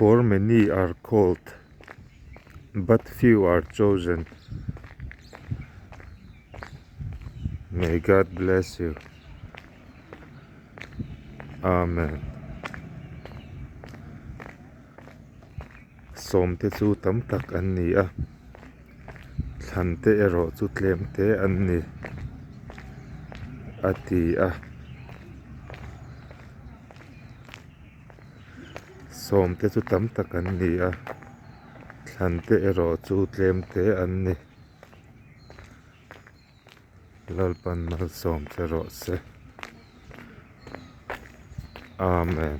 For many are called, but few are chosen. May God bless you. Amen. Sawmte chu tam tak an ni a, thlante erawh chu tlemte an ni, a ti a. Sawmte chu tam tak an ni a, thlante erawh chu tlemte an ni. Lalpan malsawm che rawh se. Amen.